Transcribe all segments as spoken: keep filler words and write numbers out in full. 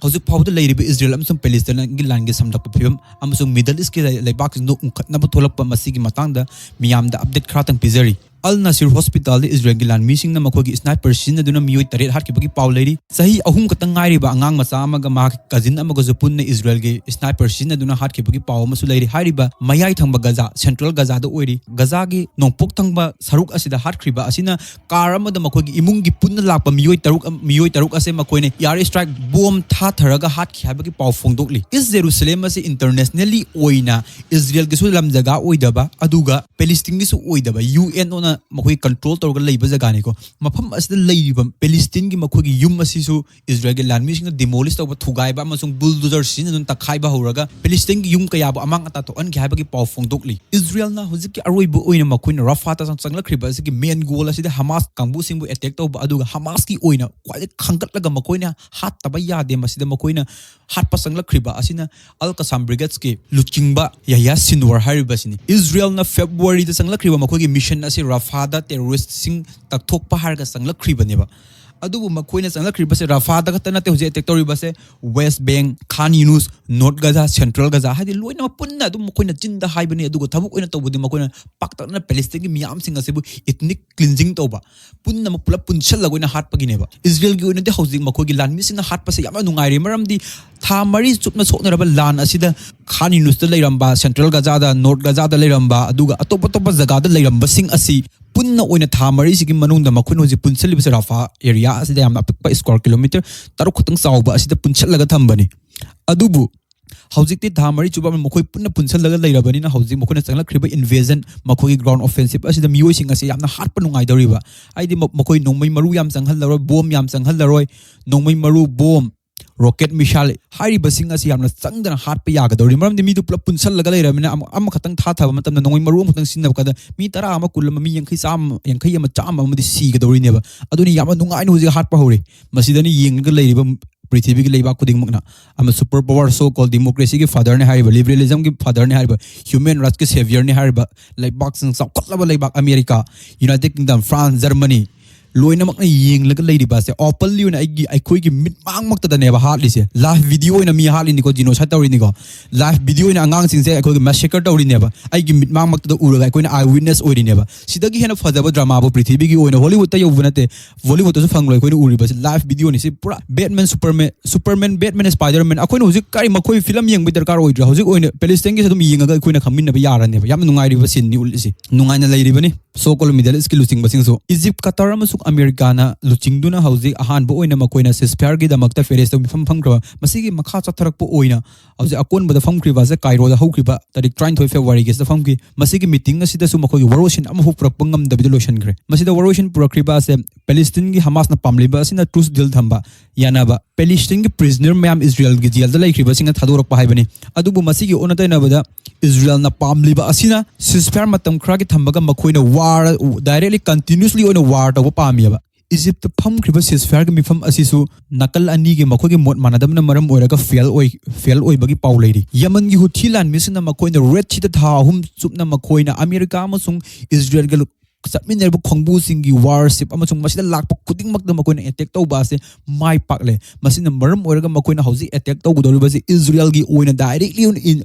ꯍꯧꯖꯤꯛ ꯐꯥꯎꯕꯗ ꯂꯩꯔꯤꯕ ꯏꯖꯔꯦꯜ ꯑꯃꯁꯨꯡ ꯄꯦꯂꯦꯁꯇꯥꯏꯟꯒꯤ ꯂꯥꯟꯒꯤ ꯁꯝꯂꯛꯄ ꯐꯤꯕꯝ ꯑꯃꯁꯨꯡ ꯃꯤꯗꯜ ꯏꯁꯀꯤ ꯂꯩ- ꯂꯩꯕꯥꯛꯁꯤꯡꯗ ꯎꯪꯈꯠꯅꯕ ꯊꯣꯛꯂꯛꯄ ꯃꯁꯤꯒꯤ ꯃꯇꯥꯡꯗ ꯃꯤꯌꯥꯝꯗ ꯑꯞꯗꯦꯠ ꯈꯔꯇꯪ ꯄꯤꯖꯔꯤ꯫ ꯑꯜ ꯅꯁꯤꯔ ꯍꯣꯁꯄꯤꯇꯥꯜꯗ ꯏꯖꯔꯦꯜꯒꯤ ꯂꯥꯟꯃꯤꯁꯤꯡꯅ ꯃꯈꯣꯏꯒꯤ ꯁ꯭ꯅꯥꯏꯄꯔ ꯁꯤꯖꯤꯟꯅꯗꯨꯅ ꯃꯤꯑꯣꯏ ꯇꯔꯦꯠ ꯍꯥꯠꯈꯤꯕꯒꯤ ꯄꯥꯎ ꯂꯩꯔꯤ꯫ ꯆꯍꯤ ꯑꯍꯨꯝ ꯈꯛꯇꯪ ꯉꯥꯏꯔꯤꯕ ꯑꯉꯥꯡ ꯃꯆꯥ ꯑꯃꯒ ꯃꯍꯥꯛꯀꯤ ꯀꯖꯤꯟ ꯑꯃꯒꯁꯨ ꯄꯨꯟꯅ ꯏꯖꯔꯦꯜꯒꯤ ꯁ꯭ꯅꯥꯏꯄꯔ ꯁꯤꯖꯤꯟꯅꯗꯨꯅ ꯍꯥꯠꯈꯤꯕꯒꯤ ꯄꯥꯎ ꯑꯃꯁꯨ ꯂꯩꯔꯤ꯫ ꯍꯥꯏꯔꯤꯕ ꯃꯌꯥꯏ ꯊꯪꯕ ꯒꯖꯥ, ꯁꯦꯟꯇ꯭ꯔꯦꯜ ꯒꯖꯥꯗ ꯑꯣꯏꯔꯤ꯫ ꯒꯖꯥꯒꯤ ꯅꯣꯡꯄꯣꯛ ꯊꯪꯕ ꯁꯔꯨꯛ ꯑꯁꯤꯗ ꯍꯥꯠꯈ꯭ꯔꯤꯕ ꯑꯁꯤꯅ ꯀꯥꯔ ꯑꯃꯗ ꯃꯈꯣꯏꯒꯤ ꯏꯃꯨꯡꯒꯤ ꯄꯨꯟꯅ ꯂꯥꯛꯄ ꯃꯤꯑꯣꯏ ꯇꯔꯨꯛ ꯑꯃ- ꯃꯤꯑꯣꯏ ꯇꯔꯨꯛ ꯑꯁꯦ ꯃꯈꯣꯏꯅ ꯏꯌꯥꯔ ꯏꯁꯇ꯭ꯔꯥꯏꯛ ꯕꯣꯝ ꯊꯥꯊꯔꯒ ꯍꯥꯠꯈꯤ ꯍꯥꯏꯕꯒꯤ ꯄꯥꯎ ꯐꯣꯡꯗꯣꯛꯂꯤ꯫ ꯏꯁ ꯖꯦꯔꯨꯁꯂꯦꯝ ꯑꯁꯤ ꯏꯟꯇꯔꯅꯦꯁꯅꯦꯜꯂꯤ ꯑꯣꯏꯅ ꯏꯖꯔꯦꯜꯒꯤꯁꯨ ꯂꯝ ꯖꯒꯥ ꯑꯣꯏꯗꯕ, ꯑꯗꯨꯒ ꯄꯦꯂꯦꯁꯇꯤꯟꯒꯤꯁꯨ ꯑꯣꯏꯗꯕ, ꯌꯨ ꯑꯦꯟ ꯑꯣꯅ ꯃꯈꯣꯏ ꯀꯟꯇ꯭ꯔꯣꯜ ꯇꯧꯔꯒ ꯂꯩꯕ ꯖꯒꯥꯅꯤꯀꯣ꯫ ꯃꯐꯝ ꯑꯁꯤꯗ ꯂꯩꯔꯤꯕ ꯄꯦꯂꯦꯁꯇꯤꯟꯒꯤ ꯃꯈꯣꯏꯒꯤ ꯌꯨꯝ ꯑꯁꯤꯁꯨ ꯏꯖꯔꯦꯜꯒꯤ ꯂꯥꯟꯃꯤꯁꯤꯡꯅ ꯗꯤꯃꯣꯂꯤꯁ ꯇꯧꯕ, ꯊꯨꯒꯥꯏꯕ ꯑꯃꯁꯨꯡ ꯕꯨꯜꯗꯣꯖꯔ ꯁꯤꯖꯤꯟꯅꯗꯨꯅ ꯇꯛꯈꯥꯏꯕ ꯍꯧꯔꯒ ꯄꯦꯂꯦꯁꯇꯤꯟꯒꯤ ꯌꯨꯝ ꯀꯌꯥꯕꯨ ꯑꯃꯥꯡ ꯑꯇꯥ ꯊꯣꯛꯍꯟꯈꯤ ꯍꯥꯏꯕꯒꯤ ꯄꯥꯎ ꯐꯣꯡꯗꯣꯛꯂꯤ꯫ ꯏꯖꯔꯦꯜꯅ ꯍꯧꯖꯤꯛꯀꯤ ꯑꯔꯣꯏꯕ ꯑꯣꯏꯅ ꯃꯈꯣꯏꯅ ꯔꯐꯥꯗ ꯆꯪ- ꯆꯪꯂꯛꯈ꯭ꯔꯤꯕ ꯑꯁꯤꯒꯤ ꯃꯦꯟ ꯒꯣꯜ ꯑꯁꯤꯗꯤ ꯍꯃꯥꯁ ꯀꯥꯡꯕꯨꯁꯤꯡꯕꯨ ꯑꯦꯇꯦꯛ ꯇꯧꯕ, ꯑꯗꯨꯒ ꯍꯃꯥꯁꯀꯤ ꯑꯣꯏꯅ ꯈ꯭ꯋꯥꯏꯗꯒꯤ ꯈꯟꯒꯠꯂꯒ ꯃꯈꯣꯏꯅ ꯍꯥꯠꯇꯕ ꯌꯥꯗꯦ꯫ ꯃꯁꯤꯗ ꯃꯈꯣꯏꯅ ꯍꯥꯠꯄ ꯆꯪꯂꯛꯈ꯭ꯔꯤꯕ ꯑꯁꯤꯅ ꯑꯜ ꯀꯁꯥꯝ ꯕ꯭ꯔꯤꯒꯦꯗꯁꯀꯤ ꯂꯨꯆꯤꯡꯕ ꯌꯥꯍꯌꯥ ꯁꯤꯟꯋꯥꯔ ꯍꯥꯏꯔꯤꯕꯁꯤꯅꯤ꯫ ꯏꯖꯔꯦꯜꯅ ꯐꯦꯕ꯭ꯔꯨꯋꯥꯔꯤꯗ ꯆꯪꯂꯛꯈ꯭ꯔꯤꯕ ꯃꯈꯣꯏꯒꯤ ꯃꯤꯁꯟ ꯑꯁꯤ ꯔꯐꯥꯗ ꯇꯦꯔꯣꯔꯤꯁꯁꯤꯡ ꯇꯛꯊꯣꯛꯄ ꯍꯥꯏꯔꯒ ꯆꯪꯂꯛꯈ꯭ꯔꯤꯕꯅꯦꯕ꯫ ꯑꯗꯨꯕꯨ ꯃꯈꯣꯏꯅ ꯆꯪꯂꯛꯈ꯭ꯔꯤꯕꯁꯦ ꯔꯐꯥꯗ ꯈꯛꯇ ꯅꯠꯇꯦ ꯍꯧꯖꯤꯛ ꯑꯦꯇꯦꯛ ꯇꯧꯔꯤꯕꯁꯦ, ꯋꯦꯁ ꯕꯦꯡ, ꯈꯥꯟ ꯌꯨꯅꯨꯁ, ꯅꯣꯔꯠ ꯒꯖꯥ, ꯁꯦꯟꯇ꯭ꯔꯦꯜ ꯒꯖꯥ, ꯍꯥꯏꯗꯤ ꯂꯣꯏꯅꯃꯛ ꯄꯨꯟꯅ ꯑꯗꯨꯝ ꯃꯈꯣꯏꯅ ꯆꯤꯟꯗ ꯍꯥꯏꯕꯅꯤ, ꯑꯗꯨꯒ ꯊꯕꯛ ꯑꯣꯏꯅ ꯇꯧꯕꯗꯤ ꯃꯈꯣꯏꯅ ꯄꯥꯛꯇꯛꯅꯅ ꯄꯦꯂꯦꯁꯇꯤꯟꯒꯤ ꯃꯤꯌꯥꯝꯁꯤꯡ ꯑꯁꯤꯕꯨ ꯏꯊꯅꯤꯛ ꯀ꯭ꯂꯤꯟꯖꯤꯡ ꯇꯧꯕ, ꯄꯨꯟꯅ ꯑꯃꯨꯛ ꯄꯨꯂꯞ ꯄꯨꯟꯁꯤꯜꯂꯒ ꯑꯣꯏꯅ ꯍꯥꯠꯄꯒꯤꯅꯦꯕ꯫ ꯏꯖꯔꯦꯜꯒꯤ ꯑꯣꯏꯅꯗꯤ ꯍꯧꯖꯤꯛ ꯃꯈꯣꯏꯒꯤ ꯂꯥꯟꯃꯤꯁꯤꯡꯅ ꯍꯥꯠꯄꯁꯦ ꯌꯥꯝꯅ ꯅꯨꯡꯉꯥꯏꯔꯦ, ꯃꯔꯝꯗꯤ ꯊꯥ ꯃꯔꯤ ꯆꯨꯞꯅ ꯁꯣꯛꯅꯔꯕ ꯂꯥꯟ ꯑꯁꯤꯗ ꯈꯥꯟ ꯌꯨꯅꯨꯁꯇ ꯂꯩꯔꯝꯕ, ꯁꯦꯟꯇ꯭ꯔꯦꯜ ꯒꯖꯥꯗ, ꯅꯣꯔꯠ ꯒꯖꯥꯗ ꯂꯩꯔꯝꯕ, ꯑꯗꯨꯒ ꯑꯇꯣꯞ ꯑꯇꯣꯞꯄ ꯖꯒꯥꯗ ꯂꯩꯔꯝꯕꯁꯤꯡ ꯑꯁꯤ ꯄꯨꯟꯅ ꯑꯣꯏꯅ ꯊꯥ ꯃꯔꯤꯁꯤꯒꯤ ꯃꯅꯨꯡꯗ ꯃꯈꯣꯏꯅ ꯍꯧꯖꯤꯛ ꯄꯨꯟꯁꯤꯜꯂꯤꯕꯁꯦ ꯔꯥꯐꯥ ꯑꯦꯔꯤꯌꯥ ꯑꯁꯤꯗ ꯌꯥꯝꯅ ꯑꯄꯤꯛꯄ ꯁ꯭ꯀ꯭ꯋꯥꯔ ꯀꯤꯂꯣꯃꯤꯇꯔ ꯇꯔꯨꯛ ꯈꯛꯇꯪ ꯆꯥꯎꯕ ꯑꯁꯤꯗ ꯄꯨꯟꯁꯤꯜꯂꯒ ꯊꯝꯕꯅꯤ꯫ ꯑꯗꯨꯕꯨ ꯍꯧꯖꯤꯛꯇꯤ ꯊꯥ ꯃꯔꯤ ꯆꯨꯞꯄ ꯃꯈꯣꯏ ꯄꯨꯟꯅ ꯄꯨꯟꯁꯤꯜꯂꯒ ꯂꯩꯔꯕꯅꯤꯅ ꯍꯧꯖꯤꯛ ꯃꯈꯣꯏꯅ ꯆꯪꯂꯛꯈ꯭ꯔꯤꯕ ꯏꯟꯚꯦꯖꯟ, ꯃꯈꯣꯏꯒꯤ ꯒ꯭ꯔꯥꯎꯟ ꯑꯣꯐꯦꯟꯁꯤꯞ ꯑꯁꯤꯗ ꯃꯤꯑꯣꯏꯁꯤꯡ ꯑꯁꯤ ꯌꯥꯝꯅ ꯍꯥꯠꯄ ꯅꯨꯡꯉꯥꯏꯗꯧꯔꯤꯕ꯫ ꯍꯥꯏꯗꯤ ꯃ- ꯃꯈꯣꯏ ꯅꯣꯡꯃꯩ ꯃꯔꯨ ꯌꯥꯝ ꯆꯪꯍꯜꯂꯔꯣꯏ, ꯕꯣꯝ ꯌꯥꯝ ꯆꯪꯍꯜꯂꯔꯣꯏ, ꯅꯣꯡꯃꯩ ꯃꯔꯨ, ꯕꯣꯝ, ꯔꯣꯀꯦꯠ ꯃꯤꯁꯥꯏꯜ ꯍꯥꯏꯔꯤꯕꯁꯤꯡ ꯑꯁꯤ ꯌꯥꯝꯅ ꯆꯪꯗꯅ ꯍꯥꯠꯄ ꯌꯥꯒꯗꯧꯔꯤ꯫ ꯃꯔꯝꯗꯤ ꯃꯤꯗꯨ ꯄꯨꯂꯞ ꯄꯨꯟꯁꯜꯂꯒ ꯂꯩꯔꯕꯅꯤꯅ ꯑꯃ- ꯑꯃꯈꯛꯇꯪ ꯊꯥꯊꯕ ꯃꯇꯝꯗ ꯅꯣꯡꯃꯩ ꯃꯔꯨ ꯑꯃꯈꯛꯇꯪ ꯁꯤꯖꯤꯟꯅꯕ ꯀꯥꯟꯗ ꯃꯤ ꯇꯔꯥ ꯑꯃ, ꯀꯨꯟ ꯑꯃ, ꯃꯤ ꯌꯥꯡꯈꯩ, ꯆꯥꯝꯃ, ꯌꯥꯡꯈꯩ ꯑꯃ, ꯆꯥꯝꯃ ꯑꯃꯗꯤ ꯁꯤꯒꯗꯧꯔꯤꯅꯦꯕ꯫ ꯑꯗꯨꯅ ꯌꯥꯝꯅ ꯅꯨꯡꯉꯥꯏꯅ ꯍꯧꯖꯤꯛ ꯍꯥꯠꯄ ꯍꯧꯔꯦ꯫ ꯃꯁꯤꯗꯅ ꯌꯦꯡꯂꯒ ꯂꯩꯔꯤꯕ ꯄ꯭ꯔꯤꯊꯤꯕꯤꯒꯤ ꯂꯩꯕꯥꯛ ꯈꯨꯗꯤꯡꯃꯛꯅ꯫ ꯑꯃ ꯁꯨꯄꯔ ꯄꯋꯥꯔ, ꯁꯣ ꯀꯣꯜ ꯗꯤꯃꯣꯀ꯭ꯔꯦꯁꯤꯒꯤ ꯐꯥꯗꯔꯅꯦ ꯍꯥꯏꯔꯤꯕ, ꯂꯤꯕꯔꯦꯂꯤꯖꯝꯒꯤ ꯐꯥꯗꯔꯅꯦ ꯍꯥꯏꯔꯤꯕ, ꯍ꯭ꯌꯨꯃꯦꯟ ꯔꯥꯏꯠꯁꯀꯤ ꯁꯦꯚꯤꯌꯔꯅꯦ ꯍꯥꯏꯔꯤꯕ ꯂꯩꯕꯥꯛꯁꯤꯡ, ꯆꯥꯎꯈꯠꯂꯕ ꯂꯩꯕꯥꯛ America, United Kingdom, France, Germany, ꯂꯣꯏꯅꯃꯛꯅ ꯌꯦꯡꯂꯒ ꯂꯩꯔꯤꯕ ꯑꯁꯦ ꯑꯣꯄꯟꯂꯤ ꯑꯣꯏꯅ ꯑꯩꯒꯤ, ꯑꯩꯈꯣꯏꯒꯤ ꯃꯤꯠꯃꯥꯡꯃꯛꯇꯗꯅꯦꯕ ꯍꯥꯠꯂꯤꯁꯦ꯫ ꯂꯥꯏꯚ ꯚꯤꯗꯤꯑꯣ ꯑꯣꯏꯅ ꯃꯤ ꯍꯥꯠꯂꯤꯅꯤꯀꯣ, ꯖꯤꯅꯣꯁꯥꯏꯠ ꯇꯧꯔꯤꯅꯤꯀꯣ, ꯂꯥꯏꯚ ꯚꯤꯗꯤꯑꯣ ꯑꯣꯏꯅ ꯑꯉꯥꯡꯁꯤꯡꯁꯦ ꯑꯩꯈꯣꯏꯒꯤ ꯃꯦꯁꯦꯀꯔ ꯇꯧꯔꯤꯅꯦꯕ꯫ ꯑꯩꯒꯤ ꯃꯤꯠꯃꯥꯡꯃꯛꯇꯗ ꯎꯔꯒ ꯑꯩꯈꯣꯏꯅ ꯑꯥꯏ ꯋꯤꯠꯅꯦꯁ ꯑꯣꯏꯔꯤꯅꯦꯕ꯫ ꯁꯤꯗꯒꯤ ꯍꯦꯟꯅ ꯐꯖꯕ ꯗ꯭ꯔꯃꯥꯕꯨ ꯄ꯭ꯔꯤꯊꯤꯕꯤꯒꯤ ꯑꯣꯏꯅ ꯍꯣꯂꯤꯋꯨꯗꯇ ꯌꯧꯕ ꯅꯠꯇꯦ, ꯕꯣꯂꯤꯋꯨꯗꯇꯁꯨ ꯐꯪꯂꯣꯏ꯫ ꯑꯩꯈꯣꯏꯅ ꯎꯔꯤꯕꯁꯤ ꯂꯥꯏꯐ ꯚꯤꯗꯤꯑꯣꯅꯤ꯫ ꯁꯤ ꯄꯨꯔꯥ Batman, Superman, Superman, Batman, Spider-Man. ꯑꯩꯈꯣꯏꯅ ꯍꯧꯖꯤꯛ ꯀꯔꯤ ꯃꯈꯣꯏ ꯐꯤꯂꯝ ꯌꯦꯡꯕꯒꯤ ꯗꯔꯀꯥꯔ ꯑꯣꯏꯗ꯭ꯔꯥ? ꯍꯧꯖꯤꯛ ꯑꯣꯏꯅ ꯄꯦꯂꯦꯁꯇꯥꯏꯟꯒꯤꯁꯦ ꯑꯗꯨꯝ ꯌꯦꯡꯉꯒ ꯑꯩꯈꯣꯏꯅ ꯈꯪꯃꯤꯟꯅꯕ ꯌꯥꯔꯅꯦꯕ꯫ ꯌꯥꯝꯅ ꯅꯨꯡꯉꯥꯏꯔꯤꯕ ꯁꯤꯟꯅꯤ ꯎꯠꯂꯤꯁꯤ, ꯅꯨꯡꯉꯥꯏꯅ ꯂꯩꯔꯤꯕꯅꯤ꯫ ꯁꯣ ꯀꯣꯜ ꯃꯤꯗꯜ ꯏꯁꯀꯤ ꯂꯨꯆꯤꯡꯕꯁꯤꯡꯁꯨ ꯏꯖꯤꯞ, ꯀꯇꯔ ꯑꯃꯁꯨꯡ ꯑꯃꯦꯔꯤꯀꯥꯅ ꯂꯨꯆꯤꯡꯗꯨꯅ ꯍꯧꯖꯤꯛ ꯑꯍꯥꯟꯕ ꯑꯣꯏꯅ ꯃꯈꯣꯏꯅ ꯁꯤꯁꯐꯤꯌꯥꯔꯒꯤꯗꯃꯛꯇ ꯐꯦꯔꯤꯁꯇ ꯃꯤꯐꯝ ꯐꯝꯈ꯭ꯔꯕ꯫ ꯃꯁꯤꯒꯤ ꯃꯈꯥ ꯆꯠꯊꯔꯛꯄ ꯑꯣꯏꯅ ꯍꯧꯖꯤꯛ ꯑꯀꯣꯟꯕꯗ ꯐꯝꯈ꯭ꯔꯤꯕ ꯑꯁꯦ ꯀꯥꯏꯔꯣꯗ ꯍꯧꯈꯤꯕ ꯇꯥꯔꯤꯛ ꯇꯔꯥꯅꯤꯊꯣꯏ ꯐꯦꯕ꯭ꯔꯨꯋꯥꯔꯤꯒꯤꯁꯤꯗ ꯐꯝꯈꯤ꯫ ꯃꯁꯤꯒꯤ ꯃꯤꯇꯤꯡ ꯑꯁꯤꯗꯁꯨ ꯃꯈꯣꯏꯒꯤ ꯋꯥꯔꯣꯏꯁꯤꯟ ꯑꯃꯐꯥꯎ ꯄꯨꯔꯛꯄ ꯉꯝꯗꯕꯤꯗ ꯂꯣꯏꯁꯤꯟꯈ꯭ꯔꯦ꯫ ꯃꯁꯤꯗ ꯋꯥꯔꯣꯏꯁꯤꯟ ꯄꯨꯔꯛꯈ꯭ꯔꯤꯕ ꯑꯁꯦ ꯄꯦꯂꯦꯁꯇꯤꯟꯒꯤ ꯍꯃꯥꯁꯅ ꯄꯥꯝꯂꯤꯕ ꯑꯁꯤꯅ ꯇ꯭ꯔꯨꯁ ꯗꯤꯜ ꯊꯝꯕ ꯌꯥꯅꯕ, ꯄꯦꯂꯦꯁꯇꯤꯟꯒꯤ ꯄ꯭ꯔꯤꯖꯅꯔ ꯃꯌꯥꯝ ꯏꯖꯔꯦꯜꯒꯤ ꯖꯦꯜꯗ ꯂꯩꯈ꯭ꯔꯤꯕꯁꯤꯡꯅ ꯊꯥꯗꯣꯔꯛꯄ ꯍꯥꯏꯕꯅꯤ꯫ ꯑꯗꯨꯕꯨ ꯃꯁꯤꯒꯤ ꯑꯣꯟꯅ ꯇꯩꯅꯕꯗ ꯏꯖꯔꯦꯜꯅ ꯄꯥꯝꯂꯤꯕ ꯑꯁꯤꯅ ꯁꯤꯁꯐꯥꯌꯔ ꯃꯇꯝ ꯈꯔꯒꯤ ꯊꯝꯃꯒ ꯃꯈꯣꯏꯅ ꯋꯥꯔ, ꯗꯥꯏꯔꯦꯛꯂꯤ ꯀꯟꯇꯤꯅ꯭ꯌꯨꯁꯂꯤ ꯑꯣꯏꯅ ꯋꯥꯔ ꯇꯧꯕ ꯄꯥꯝꯃꯤꯑꯕ꯫ ꯏꯖꯤꯞꯇ ꯐꯝꯈ꯭ꯔꯤꯕ ꯁꯤꯁꯐꯥꯌꯔꯒꯤ ꯃꯤꯐꯝ ꯑꯁꯤꯁꯨ ꯅꯥꯀꯜ ꯑꯅꯤꯒꯤ ꯃꯈꯣꯏꯒꯤ ꯃꯣꯠ ꯃꯥꯟꯅꯗꯕꯅ ꯃꯔꯝ ꯑꯣꯏꯔꯒ ꯐꯦꯜ ꯑꯣꯏ, ꯐꯦꯜ ꯑꯣꯏꯕꯒꯤ ꯄꯥꯎ ꯂꯩꯔꯤ꯫ ꯌꯃꯟꯒꯤ ꯍꯨꯊꯤ ꯂꯥꯟꯃꯤꯁꯤꯡꯅ ꯃꯈꯣꯏꯅ ꯔꯦꯗ ꯁꯤꯗ ꯊꯥ ꯑꯍꯨꯝ ꯆꯨꯞꯅ ꯃꯈꯣꯏꯅ ꯑꯃꯦꯔꯤꯀꯥ ꯑꯃꯁꯨꯡ ꯏꯖꯔꯦꯜꯒ ꯆꯠꯃꯤꯟꯅꯔꯤꯕ ꯈꯣꯡꯕꯨꯁꯤꯡꯒꯤ ꯋꯥꯔꯁꯤꯞ ꯑꯃꯁꯨꯡ ꯃꯁꯤꯗ ꯂꯥꯛꯄ ꯈꯨꯗꯤꯡꯃꯛꯇ ꯃꯈꯣꯏꯅ ꯑꯦꯇꯦꯛ ꯇꯧꯕ ꯑꯁꯦ ꯃꯥꯏ ꯄꯥꯛꯂꯦ꯫ ꯃꯁꯤꯅ ꯃꯔꯝ ꯑꯣꯏꯔꯒ ꯃꯈꯣꯏꯅ ꯍꯧꯖꯤꯛ ꯑꯦꯇꯦꯛ ꯇꯧꯒꯗꯧꯔꯤꯕꯁꯤ ꯏꯖꯔꯦꯜꯒꯤ ꯑꯣꯏꯅ ꯗꯥꯏꯔꯦꯛꯂꯤ ꯑꯣꯏꯅ ꯏꯟ-,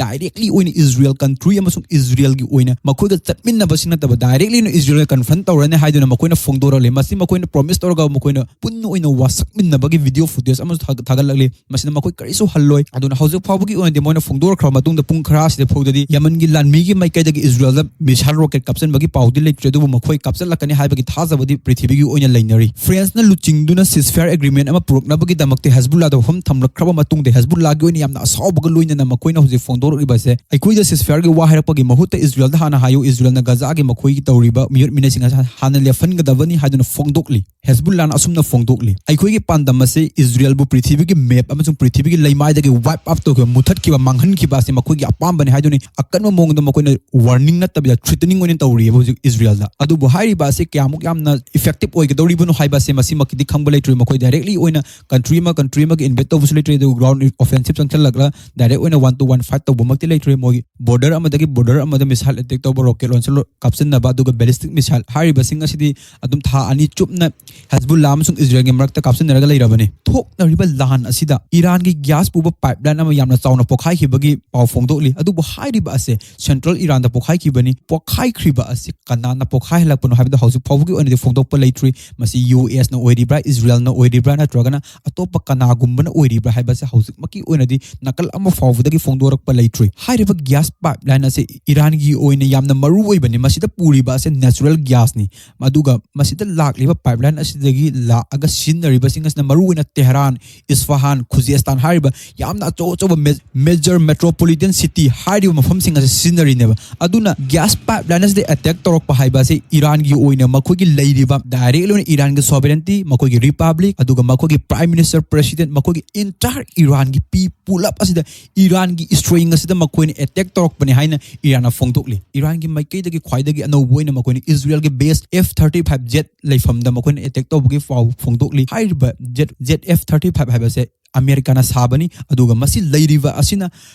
ꯗꯥꯏꯔꯦꯛꯂꯤ ꯑꯣꯏꯅ ꯏꯖꯔꯦꯜ ꯀꯟꯇ꯭ꯔꯤ ꯑꯃꯁꯨꯡ ꯏꯖꯔꯦꯜꯒꯤ ꯑꯣꯏꯅ ꯃꯈꯣꯏꯒ ꯆꯠꯃꯤꯟꯅꯕꯁꯤ ꯅꯠꯇꯕ ꯗꯥꯏꯔꯦꯛꯂꯤ ꯑꯣꯏꯅ ꯏꯖꯔꯦꯜ ꯀꯟꯐ꯭ꯔꯟꯠ ꯇꯧꯔꯅꯤ ꯍꯥꯏꯗꯨꯅ ꯃꯈꯣꯏꯅ ꯐꯣꯡꯗꯣꯔꯛꯂꯤ꯫ ꯃꯁꯤ ꯃꯈꯣꯏꯅ ꯄ꯭ꯔꯣꯃꯤꯁ ꯇꯧꯔꯒ ꯃꯈꯣꯏꯅ ꯄꯨꯟꯅ ꯑꯣꯏꯅ ꯋꯥꯁꯛꯃꯤꯟꯅꯕꯒꯤ ꯚꯤꯗꯤꯑꯣ ꯐꯨꯇꯦꯖ ꯑꯃꯁꯨ ꯊꯥ-, ꯊꯥꯒꯠꯂꯛꯂꯤ꯫ ꯃꯁꯤꯅ ꯃꯈꯣꯏ ꯀꯔꯤꯁꯨ ꯍꯜꯂꯣꯏ꯫ ꯑꯗꯨꯅ ꯍꯧꯖꯤꯛ ꯐꯥꯎꯕꯒꯤ ꯑꯣꯏꯅꯗꯤ ꯃꯣꯏꯅ ꯐꯣꯡꯗꯣꯔꯛꯈ꯭ꯔꯕ ꯃꯇꯨꯡꯗ ꯄꯨꯡ ꯈꯔ ꯑꯁꯤꯗ ꯐꯥꯎꯗꯗꯤ ꯌꯃꯟꯒꯤ ꯂꯥꯟꯃꯤꯒꯤ ꯃꯥꯏꯀꯩꯗꯒꯤ ꯏꯖꯔꯦꯜꯗ ꯃꯤꯁꯥꯏꯜ ꯔꯣꯀꯦꯠ ꯀꯥꯞꯆꯟꯕꯒꯤ ꯄꯥꯎꯗꯤ ꯂꯩꯇ꯭ꯔꯦ, ꯑꯗꯨꯕꯨ ꯃꯈꯣꯏ ꯀꯥꯞꯆꯠꯂꯛꯀꯅꯤ ꯍꯥꯏꯕꯒꯤ ꯊꯥꯖꯕꯗꯤ ꯄ꯭ꯔꯤꯊꯤꯕꯤꯒꯤ ꯑꯣꯏꯅ ꯂꯩꯅꯔꯤ꯫ ꯐ꯭ꯔꯦꯟꯁꯅ ꯂꯨꯆꯤꯡꯗꯨꯅ ꯁꯤꯁꯐꯥꯌꯔ ꯑꯦꯒ꯭ꯔꯤꯃꯦꯟ ꯑꯃ ꯄꯨꯔꯛꯅꯕꯒꯤꯗꯃꯛꯇ ꯍꯦꯖꯕꯨꯜꯂꯥꯗ ꯋꯥꯐꯝ ꯊꯝꯂꯛꯈ꯭ꯔꯕ ꯃꯇꯨꯡꯗ ꯍꯦꯖꯕꯨꯜꯂꯥꯒꯤ ꯑꯣꯏꯅ ꯌꯥꯝꯅ ꯑꯁꯥꯎꯕꯒ ꯂꯣꯏꯅꯅ ꯃꯈꯣꯏꯅ ꯍꯧꯖꯤꯛ ꯐꯣꯡꯗꯣꯔꯛꯂꯤꯕꯁꯦ, ꯑꯩꯈꯣꯏꯗ ꯁꯤꯁꯐꯥꯌꯔꯒꯤ ꯋꯥ ꯍꯥꯏꯔꯛꯄꯒꯤ ꯃꯍꯨꯠꯇ ꯏꯖꯔꯦꯜꯗ ꯍꯥꯟꯅ ꯍꯥꯏꯌꯨ, ꯏꯖꯔꯦꯜꯅ ꯒꯖꯥꯒꯤ ꯃꯈꯣꯏꯒꯤ ꯇꯧꯔꯤꯕ ꯃꯤꯑꯣꯠ ꯃꯤꯅꯩꯁꯤꯡ ꯑꯁꯤ ꯍꯥꯟꯅ ꯂꯦꯞꯍꯟꯒꯗꯕꯅꯤ ꯍꯥꯏꯗꯨꯅ ꯐꯣꯡꯗꯣꯛꯂꯤ꯫ ꯍꯦꯖꯕꯨꯜꯂꯥꯅ ꯑꯁꯨꯝꯅ ꯐꯣꯡꯗꯣꯛꯂꯤ, ꯑꯩꯈꯣꯏꯒꯤ ꯄꯥꯟꯗꯝ ꯑꯁꯤ ꯏꯖꯔꯦꯜꯕꯨ ꯄ꯭ꯔꯤꯊꯤꯕꯤꯒꯤ ꯃꯦꯞ ꯑꯃꯁꯨꯡ ꯄ꯭ꯔꯤꯊꯤꯕꯤꯒꯤ ꯂꯩꯃꯥꯏꯗꯒꯤ ꯋꯥꯏꯞ ꯑꯥꯎꯠ ꯇꯧꯈꯤꯕ, ꯃꯨꯊꯠꯈꯤꯕ, ꯃꯥꯡꯍꯟꯈꯤꯕ ꯑꯁꯤ ꯃꯈꯣꯏꯒꯤ ꯑꯄꯥꯝꯕꯅꯤ ꯍꯥꯏꯗꯨꯅꯤ꯫ ꯑꯀꯟꯕ ꯃꯑꯣꯡꯗ ꯃꯈꯣꯏꯅ ꯋꯥꯔꯅꯤꯡ ꯅꯠꯇꯕꯤꯗ ꯊ꯭ꯔꯤꯇꯅꯤꯡ ꯑꯣꯏꯅ ꯇꯧꯔꯤꯑꯕ ꯍꯧꯖꯤꯛ ꯏꯖꯔꯦꯜ꯫ ꯏꯁꯔꯦꯜꯗ꯫ ꯑꯗꯨꯕꯨ ꯍꯥꯏꯔꯤꯕ ꯑꯁꯤ ꯀꯌꯥꯃꯨꯛ ꯌꯥꯝꯅ ꯏꯐꯦꯛꯇꯤꯚ ꯑꯣꯏꯒꯗꯧꯔꯤꯕꯅꯣ ꯍꯥꯏꯕ ꯑꯁꯤ ꯃꯁꯤꯃꯛꯀꯤꯗꯤ ꯈꯪꯕ ꯂꯩꯇ꯭ꯔꯤ꯫ ꯃꯈꯣꯏ ꯗꯥꯏꯔꯦꯛꯂꯤ ꯑꯣꯏꯅ ꯀꯟꯇ꯭ꯔꯤ ꯑꯃ ꯀꯟꯇ꯭ꯔꯤ ꯑꯃꯒ ꯏꯟꯚꯦꯠ ꯇꯧꯕꯁꯨ ꯂꯩꯇ꯭ꯔꯤ, ꯑꯗꯨꯒ ꯒ꯭ꯔꯥꯎꯟ ꯑꯣꯐꯦꯟꯁꯤꯞ ꯆꯪꯁꯤꯜꯂꯛꯂꯒ ꯗꯥꯏꯔꯦꯛ ꯑꯣꯏꯅ ꯋꯥꯟ ꯇꯨ ꯋꯥꯟ ꯐꯥꯏꯠ ꯇꯧꯕꯃꯛꯇꯤ ꯂꯩꯇ꯭ꯔꯤ꯫ ꯃꯣꯏꯒꯤ ꯕꯣꯔꯗꯔ ꯑꯃꯗꯒꯤ ꯕꯣꯔꯗꯔ ꯑꯃꯗ ꯃꯤꯁꯥꯏꯜ ꯑꯦꯇꯦꯛ ꯇꯧꯕ, ꯔꯣꯀꯦꯠ ꯂꯣꯟꯆꯔ ꯀꯥꯞꯁꯤꯟꯅꯕ, ꯑꯗꯨꯒ ꯕꯦꯂꯤꯁꯇꯤꯛ ꯃꯤꯁꯥꯏꯜ ꯍꯥꯏꯔꯤꯕꯁꯤꯡ ꯑꯁꯤꯗꯤ ꯑꯗꯨꯝ ꯊꯥ ꯑꯅꯤ ꯆꯨꯞꯅ ꯍꯦꯖꯕꯨꯜꯂꯥ ꯑꯃꯁꯨꯡ ꯏꯁꯔꯦꯜꯒꯤ ꯃꯔꯛꯇ ꯀꯥꯞꯁꯤꯟꯅꯔꯒ ꯂꯩꯔꯕꯅꯤ꯫ ꯊꯣꯛꯅꯔꯤꯕ ꯂꯥꯟ ꯑꯁꯤꯗ ꯏꯔꯥꯟꯒꯤ ꯒ꯭ꯌꯥꯁ ꯄꯨꯕ ꯄꯥꯏꯞꯂꯥꯏꯟ ꯑꯃ ꯌꯥꯝꯅ ꯆꯥꯎꯅ ꯄꯣꯈꯥꯏꯈꯤꯕꯒꯤ ꯄꯥꯎ ꯐꯣꯡꯗꯣꯛꯂꯤ꯫ ꯑꯗꯨꯕꯨ ꯍꯥꯏꯔꯤꯕ ꯑꯁꯦ ꯁꯦꯟꯇ꯭ꯔꯦꯜ ꯏꯔꯥꯟꯗ ꯄꯣꯈꯥꯏꯈꯤꯕꯅꯤ꯫ ꯄꯣꯈꯥꯏꯈ꯭ꯔꯤꯕ ꯑꯁꯤ ꯀꯅꯥꯅ ꯄꯣꯈꯥꯏꯍꯜꯂꯛꯄꯅꯣ ꯍꯥꯏꯕꯗꯨ ꯍꯧꯖꯤꯛ ꯐꯥꯎꯕꯒꯤ ꯑꯣꯏꯅꯗꯤ ꯐꯣꯡꯗꯣꯛꯄ ꯂꯩꯇ꯭ꯔꯤ꯫ ꯃꯁꯤ ꯌꯨ ꯑꯦꯁꯅ ꯑꯣꯏꯔꯤꯕ꯭ꯔꯥ, ꯏꯁꯔꯦꯜꯅ ꯑꯣꯏꯔꯤꯕ꯭ꯔꯥ, ꯅꯠꯇ꯭ꯔꯒꯅ ꯑꯇꯣꯞꯄ ꯀꯅꯥꯒꯨꯝꯕꯅ ꯑꯣꯏꯔꯤꯕ꯭ꯔꯥ ꯍꯥꯏꯕꯁꯦ ꯍꯧꯖꯤꯛꯃꯛꯀꯤ ꯑꯣꯏꯅꯗꯤ ꯅꯥꯀꯜ ꯑꯃ ꯐꯥꯎꯕꯗꯒꯤ ꯐꯣꯡꯗꯣꯔꯛꯄ ꯂꯩꯇ꯭ꯔꯤ꯫ ꯍꯥꯏꯔꯤꯕ ꯒ꯭ꯌꯥꯁ ꯄꯥꯏꯞꯂꯥꯏꯟ ꯑꯁꯤ ꯏꯔꯥꯟꯒꯤ ꯑꯣꯏꯅ ꯌꯥꯝꯅ ꯃꯔꯨ ꯑꯣꯏꯕꯅꯤ꯫ ꯃꯁꯤꯗ ꯄꯨꯔꯤꯕ ꯑꯁꯦ ꯅꯦꯆꯔꯦꯜ ꯒ꯭ꯌꯥꯁꯅꯤ꯫ ꯑꯗꯨꯒ ꯃꯁꯤꯗ ꯂꯥꯛꯂꯤꯕ ꯄꯥꯏꯞꯂꯥꯏꯟ ꯑꯁꯤꯗꯒꯤ ꯂꯥꯛꯑꯒ ꯁꯤꯖꯤꯟꯅꯔꯤꯕꯁꯤꯡ ꯑꯁꯤꯅ ꯃꯔꯨꯑꯣꯏꯅ ꯇꯦꯍꯔꯥꯟ, ꯏꯁꯐꯥꯍꯥꯟ, ꯈꯨꯖꯦꯁꯇꯥꯟ ꯍꯥꯏꯔꯤꯕ ꯌꯥꯝꯅ ꯑꯆꯧ ꯑꯆꯧꯕ ꯃꯦ-, ꯃꯦꯖꯔ ꯃꯦꯇ꯭ꯔꯣꯄꯣꯂꯤꯇꯟ ꯁꯤꯇꯤ ꯍꯥꯏꯔꯤꯕ ꯃꯐꯝꯁꯤꯡ ꯑꯁꯤ ꯁꯤꯖꯤꯟꯅꯔꯤꯅꯦꯕ꯫ ꯑꯗꯨꯅ ꯒ꯭ꯌꯥꯁ ꯄꯥꯏꯞꯂꯥꯏꯟ ꯑꯁꯤꯗ ꯑꯦꯇꯦꯛ ꯇꯧꯔꯛꯄ ꯍꯥꯏꯕ ꯑꯁꯤ ꯏꯔꯥꯟꯒꯤ ꯑꯣꯏꯅ ꯃꯈꯣꯏꯒꯤ ꯂꯩꯔꯤꯕ ꯗꯥꯏꯔꯦꯛꯂꯤ ꯑꯣꯏꯅ ꯏꯔꯥꯟꯒꯤ ꯁꯣꯚꯔꯦꯟꯇꯤ, ꯃꯈꯣꯏꯒꯤ ꯔꯤꯄꯕ꯭ꯂꯤꯛ, ꯑꯗꯨꯒ ꯃꯈꯣꯏꯒꯤ ꯄ꯭ꯔꯥꯏꯝ ꯃꯤꯅꯤꯁꯇꯔ, ꯄ꯭ꯔꯦꯁꯤꯗꯦꯟꯠ, ꯃꯈꯣꯏꯒꯤ ꯏꯟꯇꯥꯌꯔ ꯏꯔꯥꯟꯒꯤ ꯄꯤ ꯄꯨꯂꯞ ꯑꯁꯤꯗ ꯏꯔꯥꯟꯒꯤ ꯏꯁꯇ꯭ꯔꯦꯡ ꯑꯁꯤꯗ ꯃꯈꯣꯏꯅ ꯑꯦꯇꯦꯛ ꯇꯧꯔꯛꯄꯅꯤ ꯍꯥꯏꯅ ꯏꯔꯥꯟꯅ ꯐꯣꯡꯗꯣꯛꯂꯤ꯫ ꯏꯔꯥꯟꯒꯤ ꯃꯥꯏꯀꯩꯗꯒꯤ ꯈ꯭ꯋꯥꯏꯗꯒꯤ ꯑꯅꯧꯕ ꯑꯣꯏꯅ ꯃꯈꯣꯏꯅ ꯏꯁꯔꯦꯜꯒꯤ ꯕꯦꯁ ꯑꯦꯐ ꯊꯥꯔꯇꯤ ꯐꯥꯏꯚ ꯖꯦꯠ ꯂꯩꯐꯝꯗ ꯃꯈꯣꯏꯅ ꯑꯦꯇꯦꯛ ꯇꯧꯕꯒꯤ ꯄꯥꯎ ꯐꯣꯡꯗꯣꯛꯂꯤ꯫ ꯍꯥꯏꯔꯤꯕ Z, Z F thirty five ꯍꯥꯏꯕꯁꯦ ꯑꯃꯦꯔꯤꯀꯥꯅ ꯁꯥꯕꯅꯤ, ꯑꯗꯨꯒ ꯃꯁꯤ ꯂꯩꯔꯤꯕ ꯑꯁꯤꯅ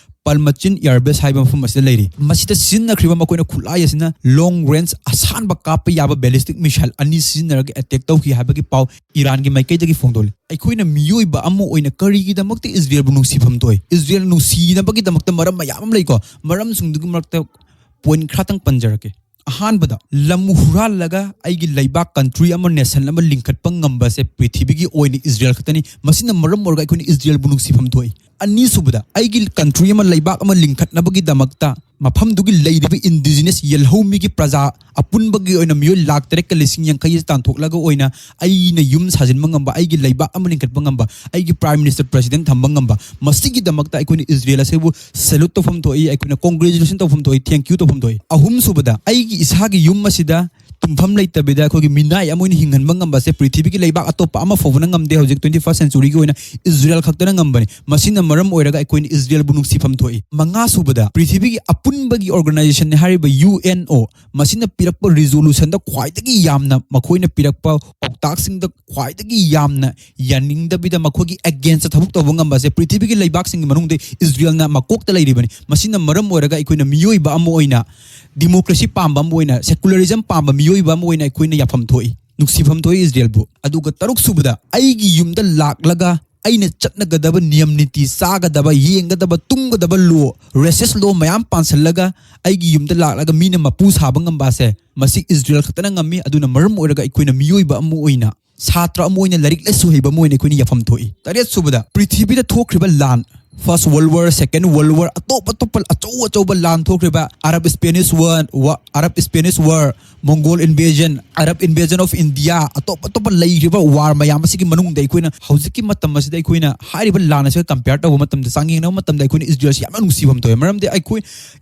ꯄꯜꯃꯆꯤꯟ ꯑꯦꯌꯔꯕꯦꯁ ꯍꯥꯏꯕ ꯃꯐꯝ ꯑꯁꯤꯗ ꯂꯩꯔꯤ꯫ ꯃꯁꯤꯗ ꯁꯤꯖꯤꯟꯅꯈ꯭ꯔꯤꯕ ꯃꯈꯣꯏꯅ ꯈꯨꯠꯂꯥꯏ ꯑꯁꯤꯅ ꯂꯣꯡ ꯔꯦꯟꯖ ꯑꯁꯥꯟꯕ ꯀꯥꯞꯄ ꯌꯥꯕ ꯕꯦꯂꯤꯁꯇꯤꯛ ꯃꯤꯁꯥꯏꯜ ꯑꯅꯤ ꯁꯤꯖꯤꯟꯅꯔꯒ ꯑꯦꯇꯦꯛ ꯇꯧꯈꯤ ꯍꯥꯏꯕꯒꯤ ꯄꯥꯎ ꯏꯔꯥꯟꯒꯤ ꯃꯥꯏꯀꯩꯗꯒꯤ ꯐꯣꯡꯗꯣꯛꯂꯤ꯫ ꯑꯩꯈꯣꯏꯅ ꯃꯤꯑꯣꯏꯕ ꯑꯃ ꯑꯣꯏꯅ ꯀꯔꯤꯒꯤꯗꯃꯛꯇ ꯏꯁꯔꯦꯜꯕꯨ ꯅꯨꯡꯁꯤꯐꯝ ꯊꯣꯛꯏ? ꯏꯁꯔꯦꯜ ꯅꯨꯡꯁꯤꯅꯕꯒꯤꯗꯃꯛꯇ ꯃꯔꯝ ꯃꯌꯥꯝ ꯑꯃ ꯂꯩꯀꯣ꯫ ꯃꯔꯝꯁꯤꯡꯗꯨꯒꯤ ꯃꯔꯛꯇ ꯄꯣꯏꯟꯠ ꯈꯔꯇꯪ ꯄꯟꯖꯔꯛꯀꯦ꯫ ꯑꯍꯥꯟꯕꯗ, ꯂꯝ ꯍꯨꯔꯥꯜꯂꯒ ꯑꯩꯒꯤ ꯂꯩꯕꯥꯛ, ꯀꯟꯇ꯭ꯔꯤ ꯑꯃ, ꯅꯦꯁꯟ ꯑꯃ ꯂꯤꯡꯈꯠꯄ ꯉꯝꯕꯁꯦ ꯄ꯭ꯔꯤꯊꯤꯕꯤꯒꯤ ꯑꯣꯏꯅ ꯏꯁꯔꯦꯜ ꯈꯛꯇꯅꯤ꯫ ꯃꯁꯤꯅ ꯃꯔꯝ ꯑꯣꯏꯔꯒ ꯑꯩꯈꯣꯏꯅ ꯏꯁꯔꯦꯜꯕꯨ ꯅꯨꯡꯁꯤꯐꯝ ꯊꯣꯛꯏ꯫ ꯑꯅꯤꯁꯨꯕꯗ, ꯑꯩꯒꯤ ꯀꯟꯇ꯭ꯔꯤ ꯑꯃ, ꯂꯩꯕꯥꯛ ꯑꯃ ꯂꯤꯡꯈꯠꯅꯕꯒꯤꯗꯃꯛꯇ ꯃꯐꯝꯗꯨꯒꯤ ꯂꯩꯔꯤꯕ ꯏꯟꯗꯤꯖꯤꯅꯁ ꯌꯦꯜꯍꯧꯃꯤꯒꯤ ꯄ꯭ꯔꯖꯥ ꯑꯄꯨꯟꯕꯒꯤ ꯑꯣꯏꯅ ꯃꯤꯑꯣꯏ ꯂꯥꯈ ꯇꯔꯦꯠꯀ ꯂꯤꯁꯤꯡ ꯌꯥꯡꯈꯩ ꯑꯁꯤ ꯇꯥꯟꯊꯣꯛꯂꯒ ꯑꯣꯏꯅ ꯑꯩꯅ ꯌꯨꯝ ꯁꯥꯖꯤꯟꯕ ꯉꯝꯕ, ꯑꯩꯒꯤ ꯂꯩꯕꯥꯛ ꯑꯃ ꯂꯤꯡꯈꯠꯄ ꯉꯝꯕ, ꯑꯩꯒꯤ ꯄ꯭ꯔꯥꯏꯝ ꯃꯤꯅꯤꯁꯇꯔ, ꯄ꯭ꯔꯦꯁꯤꯗꯦꯟꯠ ꯊꯝꯕ ꯉꯝꯕ, ꯃꯁꯤꯒꯤꯗꯃꯛꯇ ꯑꯩꯈꯣꯏꯅ ꯏꯁꯔꯦꯜ ꯑꯁꯤꯕꯨ ꯁꯦꯂ꯭ꯌꯨꯠ ꯇꯧꯐꯝ ꯊꯣꯛꯏ, ꯑꯩꯈꯣꯏꯅ ꯀꯣꯡꯒ꯭ꯔꯦꯆꯨꯂꯦꯁꯟ ꯇꯧꯐꯝ ꯊꯣꯛꯏ, ꯊꯦꯡꯀ꯭ꯌꯨ ꯇꯧꯐꯝ ꯊꯣꯛꯏ꯫ ꯑꯍꯨꯝꯁꯨꯕꯗ, ꯑꯩꯒꯤ ꯏꯁꯥꯒꯤ ꯌꯨꯝ ꯑꯁꯤꯗ ꯇꯨꯝꯐꯝ ꯂꯩꯇꯕꯤꯗ ꯑꯩꯈꯣꯏꯒꯤ ꯃꯤꯅꯥꯏ ꯑꯃ ꯑꯣꯏꯅ ꯍꯤꯡꯍꯟꯕ ꯉꯝꯕꯁꯦ ꯄ꯭ꯔꯤꯊꯤꯕꯤꯒꯤ ꯂꯩꯕꯥꯛ ꯑꯇꯣꯞꯄ ꯑꯃ ꯐꯥꯎꯕꯅ ꯉꯝꯗꯦ꯫ ꯍꯧꯖꯤꯛ twenty first century ꯒꯤ ꯑꯣꯏꯅ ꯏꯖꯔꯦꯜ ꯈꯛꯇꯅ ꯉꯝꯕꯅꯤ꯫ ꯃꯁꯤꯅ ꯃꯔꯝ ꯑꯣꯏꯔꯒ ꯑꯩꯈꯣꯏꯅ ꯏꯖꯔꯦꯜꯕꯨ ꯅꯨꯡꯁꯤꯐꯝ ꯊꯣꯛꯏ꯫ ꯃꯉꯥ ꯁꯨꯕꯗ, ꯄ꯭ꯔꯤꯊꯤꯕꯤꯒꯤ ꯑꯄꯨꯟꯕꯒꯤ organization ꯅꯤ ꯍꯥꯏꯔꯤꯕ ꯌꯨ ꯑꯦꯟ ꯑꯣ, ꯃꯁꯤꯅ ꯄꯤꯔꯛꯄ resolution ꯗ ꯈ꯭ꯋꯥꯏꯗꯒꯤ ꯌꯥꯝꯅ, ꯃꯈꯣꯏꯅ ꯄꯤꯔꯛꯄ ꯄꯥꯎꯇꯥꯛꯁꯤꯡꯗ ꯈ꯭ꯋꯥꯏꯗꯒꯤ ꯌꯥꯝꯅ ꯌꯥꯅꯤꯡꯗꯕꯤꯗ ꯃꯈꯣꯏꯒꯤ against ꯊꯕꯛ ꯇꯧꯕ ꯉꯝꯕ ꯑꯁꯦ ꯄ꯭ꯔꯤꯊꯤꯕꯤꯒꯤ ꯂꯩꯕꯥꯛꯁꯤꯡꯒꯤ ꯃꯅꯨꯡꯗ ꯏꯖꯔꯦꯜꯅ ꯃꯀꯣꯛꯇ ꯂꯩꯔꯤꯕꯅꯤ꯫ ꯃꯁꯤꯅ ꯃꯔꯝ ꯑꯣꯏꯔꯒ ꯑꯩꯈꯣꯏꯅ ꯃꯤꯑꯣꯏꯕ ꯑꯃ ꯑꯣꯏꯅ, democracy ꯄꯥꯝꯕ ꯑꯃ ꯑꯣꯏꯅ, secularism ꯄꯥꯝꯕ ꯃꯤꯑꯣꯏꯕ ꯑꯃ ꯑꯣꯏꯅ ꯑꯩꯈꯣꯏꯅ ꯌꯥꯐꯝ ꯊꯣꯛꯏ, ꯅꯨꯡꯁꯤꯐꯝ ꯊꯣꯛꯏ ꯏꯖꯔꯦꯜꯕꯨ꯫ ꯑꯗꯨꯒ ꯇꯔꯨꯛ ꯁꯨꯕꯗ, ꯑꯩꯒꯤ ꯌꯨꯝꯗ ꯂꯥꯛꯂꯒ ꯑꯩꯅ ꯆꯠꯅꯒꯗꯕ ꯅꯤꯌꯝ ꯅꯤꯇꯤ, ꯆꯥꯒꯗꯕ, ꯌꯦꯡꯒꯗꯕ, ꯇꯨꯝꯒꯗꯕ law, races law ꯃꯌꯥꯝ ꯄꯥꯟꯁꯤꯜꯂꯒ ꯑꯩꯒꯤ ꯌꯨꯝꯗ ꯂꯥꯛꯂꯒ ꯃꯤꯅ ꯃꯄꯨ ꯁꯥꯕ ꯉꯝꯕ ꯑꯁꯦ ꯃꯁꯤ ꯏꯖꯔꯦꯜ ꯈꯛꯇꯅ ꯉꯝꯃꯤ꯫ ꯑꯗꯨꯅ ꯃꯔꯝ ꯑꯣꯏꯔꯒ ꯑꯩꯈꯣꯏꯅ ꯃꯤꯑꯣꯏꯕ ꯑꯃ ꯑꯣꯏꯅ, ꯁꯥꯇ꯭ꯔ ꯑꯃ ꯑꯣꯏꯅ, ꯂꯥꯏꯔꯤꯛ ꯂꯥꯏꯁꯨ ꯍꯩꯕ ꯑꯃ ꯑꯣꯏꯅ ꯑꯩꯈꯣꯏꯅ ꯌꯥꯐꯝ ꯊꯣꯛꯏ꯫ ꯇꯔꯦꯠ ꯁꯨꯕꯗ, ꯄ꯭ꯔꯤꯊꯤꯕꯤꯗ ꯊꯣꯛꯈ꯭ꯔꯤꯕ ꯂꯥꯟ, First World War, Second World War, ꯑꯇꯣꯞ ꯑꯇꯣꯞꯄ ꯑꯆꯧ ꯑꯆꯧꯕ ꯂꯥꯟ ꯊꯣꯛꯈ꯭ꯔꯤꯕ, Arab Spanish War, Wa-, Arab Spanish War, Mongol invasion, Arab invasion of India, ꯑꯇꯣꯞ ꯑꯇꯣꯞꯄ ꯂꯩꯈ꯭ꯔꯤꯕ war ꯃꯌꯥꯝ ꯑꯁꯤꯒꯤ ꯃꯅꯨꯡꯗ ꯑꯩꯈꯣꯏꯅ ꯍꯧꯖꯤꯛꯀꯤ ꯃꯇꯝ ꯑꯁꯤꯗ ꯑꯩꯈꯣꯏꯅ ꯍꯥꯏꯔꯤꯕ ꯂꯥꯟ ꯑꯁꯤꯒ compare ꯇꯧꯕ ꯃꯇꯝꯗ, ꯆꯥꯡꯌꯦꯡꯅꯕ ꯃꯇꯝꯗ ꯑꯩꯈꯣꯏꯅ ꯏꯖꯔꯦꯜꯁꯤ ꯌꯥꯝꯅ ꯅꯨꯡꯁꯤꯐꯝ ꯊꯣꯛꯑꯦ꯫ ꯃꯔꯝꯗꯤ ꯑꯩꯈꯣꯏ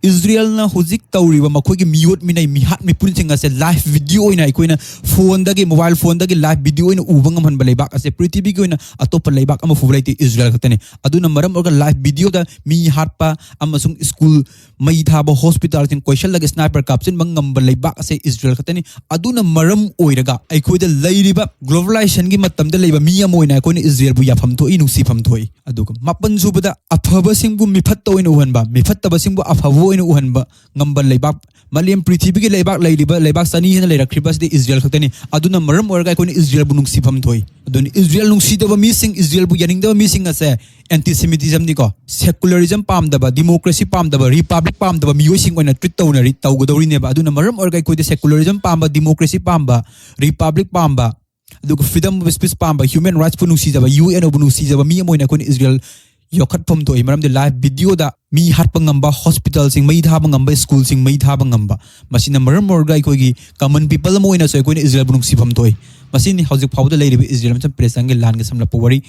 ꯏꯖꯔꯦꯜꯅ ꯍꯧꯖꯤꯛ ꯇꯧꯔꯤꯕ ꯃꯈꯣꯏꯒꯤ ꯃꯤꯑꯣꯠ ꯃꯤꯅꯩ, ꯃꯤꯍꯥꯠ ꯃꯤꯄꯨꯟꯁꯤꯡ ꯑꯁꯦ live video ꯑꯣꯏꯅ ꯑꯩꯈꯣꯏꯅ phone ꯗꯒꯤ, mobile phone ꯗꯒꯤ live video ꯑꯣꯏꯅ ꯎꯕ ꯉꯝꯍꯟꯕ ꯂꯩꯕꯥꯛ ꯑꯁꯦ ꯄ꯭ꯔꯤꯊꯤꯕꯤꯒꯤ ꯑꯣꯏꯅ ꯑꯇꯣꯞꯄ ꯂꯩꯕꯥꯛ ꯑꯃ ꯐꯥꯎꯕ ꯂꯩꯇꯦ, ꯏꯖꯔꯦꯜ ꯈꯛꯇꯅꯤ꯫ ꯑꯗꯨꯅ ꯃꯔꯝ ꯑꯣꯏꯔꯒ live video ꯗ ꯃꯤ ꯍꯥꯠꯄ ꯑꯃꯁꯨꯡ school ꯃꯩ ꯊꯥꯕ, hospital ꯁꯤꯡ ꯀꯣꯏꯁꯤꯜꯂꯒ sniper ꯀꯥꯞꯁꯤꯟꯕ ꯉꯝꯕ ꯂꯩꯕꯥꯛ ꯑꯁꯦ ꯏꯖꯔꯦꯜ ꯈꯛꯇꯅꯤ꯫ ꯑꯗꯨꯅ ꯃꯔꯝ ꯑꯣꯏꯔꯒ ꯑꯩꯈꯣꯏꯗ ꯂꯩꯔꯤꯕ globalization ꯒꯤ ꯃꯇꯝꯗ ꯂꯩꯕ ꯃꯤ ꯑꯃ ꯑꯣꯏꯅ ꯑꯩꯈꯣꯏꯅ ꯏꯖꯔꯦꯜꯕꯨ ꯌꯥꯐꯝ ꯊꯣꯛꯏ, ꯅꯨꯡꯁꯤꯐꯝ ꯊꯣꯛꯏ꯫ ꯑꯗꯨꯒ ꯃꯥꯄꯟ ꯁꯨꯕꯗ, ꯑꯐꯕꯁꯤꯡꯕꯨ ꯃꯤꯐꯠꯇ ꯑꯣꯏꯅ ꯎꯍꯟꯕ, ꯃꯤꯐꯠꯇꯕꯁꯤꯡꯕꯨ ꯑꯐꯕ ꯑꯣꯏꯅ ꯎꯍꯟꯕ ꯉꯝꯕ ꯂꯩꯕꯥꯛ, ꯃꯥꯂꯦꯝ ꯄ꯭ꯔꯤꯊꯤꯕꯤꯒꯤ ꯂꯩꯕꯥꯛ ꯂꯩꯔꯤꯕ ꯂꯩꯕꯥꯛ ꯆꯅꯤ ꯍꯦꯟꯅ ꯂꯩꯔꯛꯈ꯭ꯔꯤꯕ ꯑꯁꯤꯗꯤ ꯏꯖꯔꯦꯜ ꯈꯛꯇꯅꯤ꯫ ꯑꯗꯨꯅ ꯃꯔꯝ ꯑꯣꯏꯔꯒ ꯑꯩꯈꯣꯏꯅ ꯏꯖꯔꯦꯜꯕꯨ ꯅꯨꯡꯁꯤꯐꯝ ꯊꯣꯛꯏ꯫ ꯑꯗꯨꯅ ꯏꯖꯔꯦꯜ ꯅꯨꯡꯁꯤꯗꯕ ꯃꯤꯁꯤꯡ, ꯏꯖꯔꯦꯜꯕꯨ ꯌꯥꯅꯤꯡꯗꯕ ꯃꯤꯁꯤꯡ ꯑꯁꯦ anti Semitism ꯅꯤꯀꯣ, secularism ꯄꯥꯝꯗꯕ, democracy ꯄꯥꯝꯗꯕ, republic ꯄꯥꯝꯗꯕ ꯃꯤꯑꯣꯏꯁꯤꯡ ꯑꯣꯏꯅ treat ꯇꯧꯅꯔꯤ, ꯇꯧꯒꯗꯧꯔꯤꯅꯦꯕ꯫ ꯑꯗꯨꯅ ꯃꯔꯝ ꯑꯣꯏꯔꯒ ꯑꯩꯈꯣꯏꯗ secularism ꯄꯥꯝꯕ, democracy ꯄꯥꯝꯕ, republic ꯄꯥꯝꯕ, ꯑꯗꯨꯒ freedom of speech ꯄꯥꯝꯕ, human rights ꯄꯨ ꯅꯨꯡꯁꯤꯖꯕ, ꯌꯨ ꯑꯦꯟ ꯑꯣ ꯕꯨ ꯅꯨꯡꯁꯤꯖꯕ ꯃꯤ ꯑꯃ ꯑꯣꯏꯅ ꯑꯩꯈꯣꯏꯅ ꯏꯖꯔꯦꯜ ꯌꯣꯛꯈꯠꯐꯝ ꯊꯣꯛꯏ꯫ ꯃꯔꯝꯗꯤ live video ꯗ ꯃꯤ ꯍꯥꯠꯄ ꯉꯝꯕ, hospital ꯁꯤꯡ ꯃꯩ ꯊꯥꯕ ꯉꯝꯕ, school ꯁꯤꯡ ꯃꯩ ꯊꯥꯕ ꯉꯝꯕ, ꯃꯁꯤꯅ ꯃꯔꯝ ꯑꯣꯏꯔꯒ ꯑꯩꯈꯣꯏꯒꯤ common people ꯑꯃ ꯑꯣꯏꯅꯁꯨ ꯑꯩꯈꯣꯏꯅ ꯏꯖꯔꯦꯜꯕꯨ ꯅꯨꯡꯁꯤꯐꯝ ꯊꯣꯛꯏ꯫ ꯃꯁꯤꯅꯤ ꯍꯧꯖꯤꯛ ꯐꯥꯎꯕꯗ ꯂꯩꯔꯤꯕ ꯏꯖꯔꯦꯜ ꯑꯃꯁꯨꯡ ꯄꯦꯂꯦꯁꯇꯥꯏꯟꯒꯤ ꯂꯥꯟꯒ ꯁꯝꯂꯞꯄ ꯋꯥꯔꯤ꯫